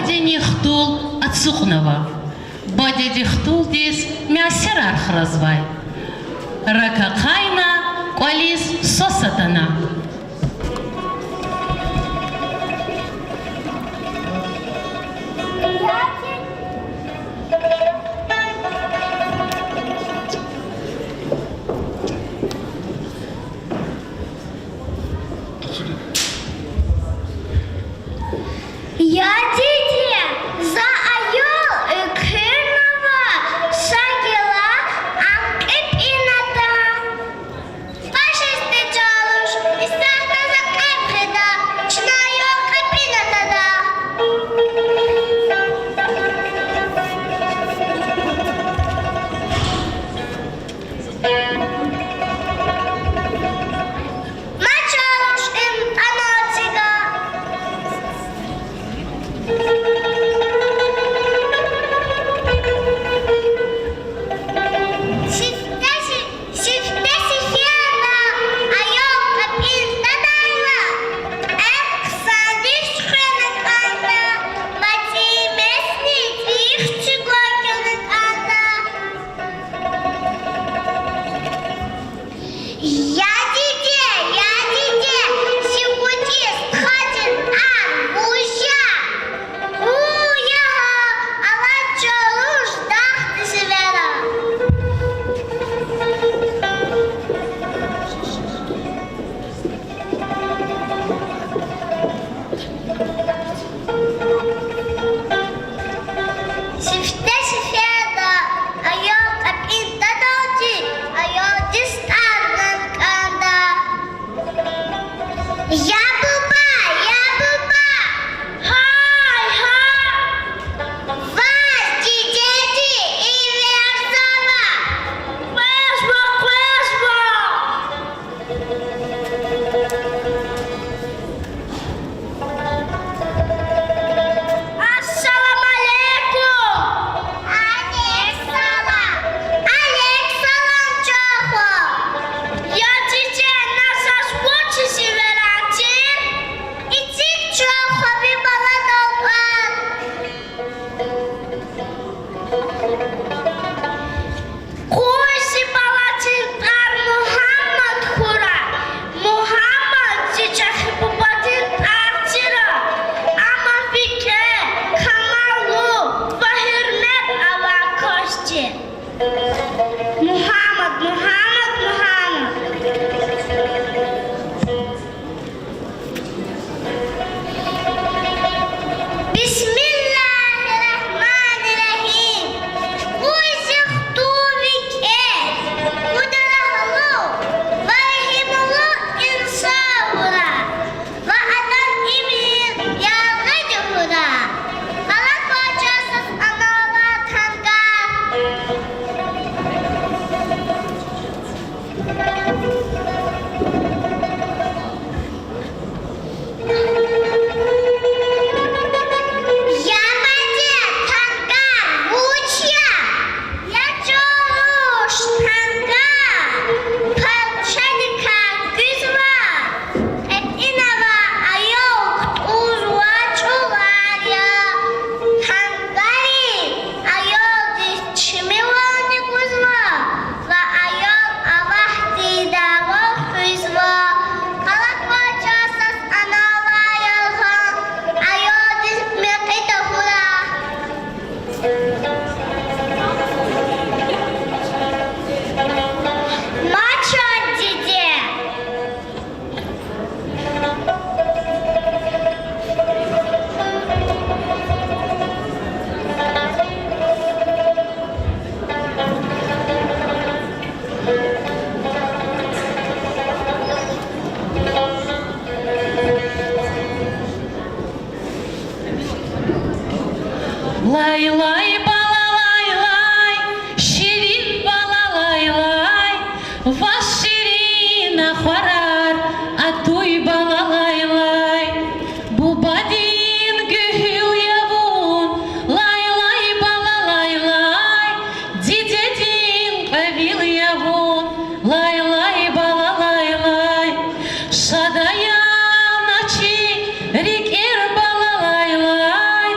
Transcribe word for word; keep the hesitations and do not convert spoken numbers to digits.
Бадени хтул ацукьнава. Бадеди хтулдиз мясирар хразвай. Рак ахъайна, кӀвализ свас атана. Я диде, за аял экуьрнава, са гила ам кьепӀинатӀа. Башисте, чалуш, исятда за кьепӀ гъида, чна аял кьепӀинатӀа. Ма, чалуш, им тӀанал цига. Сифте си-, сифте сиферда аял кьепӀин тадайла, кьепӀ хъсандиз хвена кӀанда, ма цӀийи месни цӀийи хци гвай кена кӀанда. Я диде, я диде, зи гъвечӀи стхадин тӀвар вуж я? Вун я гьа, алад, чалуш, дахди сивера. Сифте сиферда аял кьепӀин тадалди аялдиз тӀвар гана кӀанда. Я буба, я буба! Гьай, гьа! Ваз дидеди эверзава! Къвезва, къвезва! Ассаламу алейкум! Алейкум салам! Алейкум салам, чан хва! Я диде, на заз вучиз эверай тир? Эциг, чан хва, ви баладал тӀвар. Къуй зи баладин тӀвар Мугьаммад хьурай. Мугьаммад зи чӀехи бубадин тӀвар тир, амма викӀегь, камаллу ва гьуьрмет авай кас тир. Мугьаммад, Мугьаммад, Мугьаммад. Бисмиллагьир рагьманир рагьим. Къуй зи хтул викӀегь, кудрагьлу ва регьимлу инсан хьурай ва адан ибурун яргъиди хьурай. Къала квай чӀал заз анал алай тангар. Я баде, тангар вуч я? Я чӀавуш, тангар пачаликай гуьзва, кьетӀинавай аял кутӀунвай чӀулар я. Тангари аялдиз чимивални гузва ва аял Аллагьдин дяве хуьзва. Къала квай чӀал заз анал алай ялгъан, аялдиз мекьи тахьурай. Ма, чан диде. Лайлай, балалайлай, ширин балалайлай, ваз ширин ахварар атуй, балалайлай. Бубадин гуьгьуьл я вун, лайлай, балалайлай, дидедин кьве вил я вун, лайлай, балалайлай. Шад ая на чи рикӀер, балалайлай,